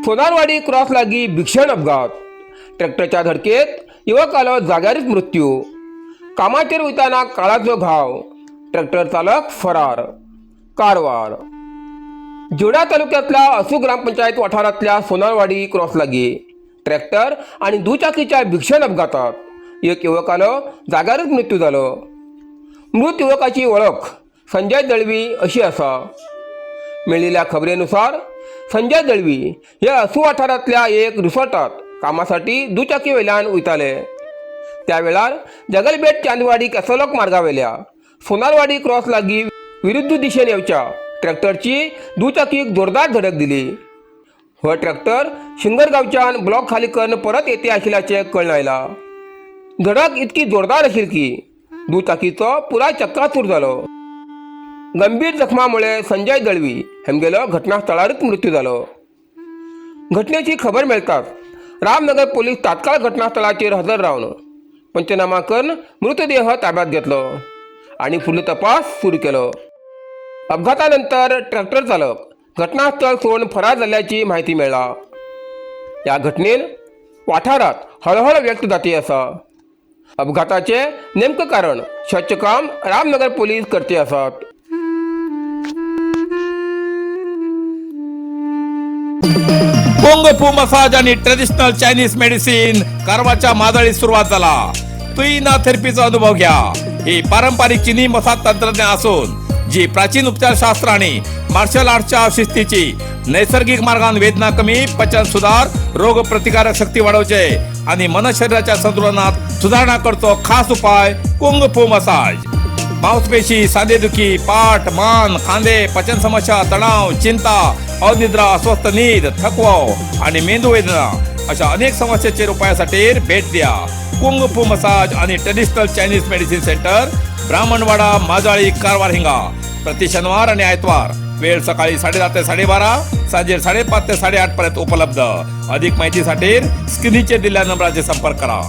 सोनारवाडी cross लागी भीषण अपघात. ट्रॅक्टरच्या धडकेत युवकालो जाग्यारच मृत्यू. कामाचेर वयताना काळाचो घाव. ट्रॅक्टर चालक फरार. कारवार जोडा तालुक्यातल्या असू ग्रामपंचायत वाठारांतल्या सोनारवाडी क्रॉस लागी ट्रॅक्टर आणि दुचाकीच्या भीषण अपघातात एक युवकालो जाग्यारच मृत्यू जालो. मृत युवकाची वळख संजय दळवी अशी आसा. मेळिल्ल्या खबरेनुसार संजय दळवी हे असू वाठारांतल्या एक रिसॉर्टात कामासाठी दुचाकी वयल्यान वयताले. त्या वेळार जगलबेट चांदवाडी कॅसलॉक मार्गावेल्या सोनारवाडी क्रॉस लागीं विरुद्ध दिशेन येवच्या ट्रॅक्टरची दुचाकीक जोरदार धडक दिली. हो ट्रॅक्टर शिंगरगांवच्यान ब्लॉक खाली करून परत येते आशिल्ल्याचें कळून आयलां. धडक इतकी जोरदार आशिल्ली की दुचाकीचो पुराय चक्काचूर जालो. गंभीर जखमामुळे संजय दळवी हेमगेलो घटनास्थळारच मृत्यू जालो. घटनेची खबर मेळटाच रामनगर पोलीस तात्काळ घटनास्थळाचेर हजर रावन पंचनामा करून मृतदेह ताब्यात घेतलो आणि फुडलो तपास सुरू केलो. अपघातानंतर ट्रॅक्टर चालक घटनास्थळ सोडून फरार जाल्ल्याची माहिती मेळ्ळा. ह्या घटनेन वाठारात हळहळ व्यक्त जाती आसा. अपघाताचे नेमकं कारण शोधचें काम रामनगर पोलीस करते आसात. कुंग फू मसाज आणि ट्रेडिशनल चायनीज मेडिसिन कारवारच्या मादळीत सुरुवात झाला. तुईना थेरपीचा अनुभव घ्या. ही पारंपरिक चिनी मसाज तंत्रज्ञान असून जी प्राचीन उपचारशास्त्र आणि मार्शल आर्टच्या शिस्तीची नैसर्गिक मार्गान वेदना कमी, पचन सुधार, रोग प्रतिकारक शक्ती वाढवचे आणि मन शरीराच्या संतुलनात सुधारणा करतो खास उपाय कुंग फू मसाज. मांसपेशी, सांधेदुखी, पाठ, मान, खांदे, पचन समस्या, तणाव, चिंता, अनिद्रा, अस्वस्थ नीद, थकवा आणि मेंदू वेदना अशा अनेक समस्येचेर उपायासाठी भेट द्या कुंग फू मसाज आणि traditional Chinese medicine centre, Brahmanwada, Majali, Karwar हिंगा. प्रति शनिवार आणि आयतवार वेळ सकाळी 10:30 ते 12:30, सांजे 5:30 ते 8:30 पर्यंत उपलब्ध. अधिक माहितीसाठी स्क्रीनचे दिलेल्या नंबराचे संपर्क करा.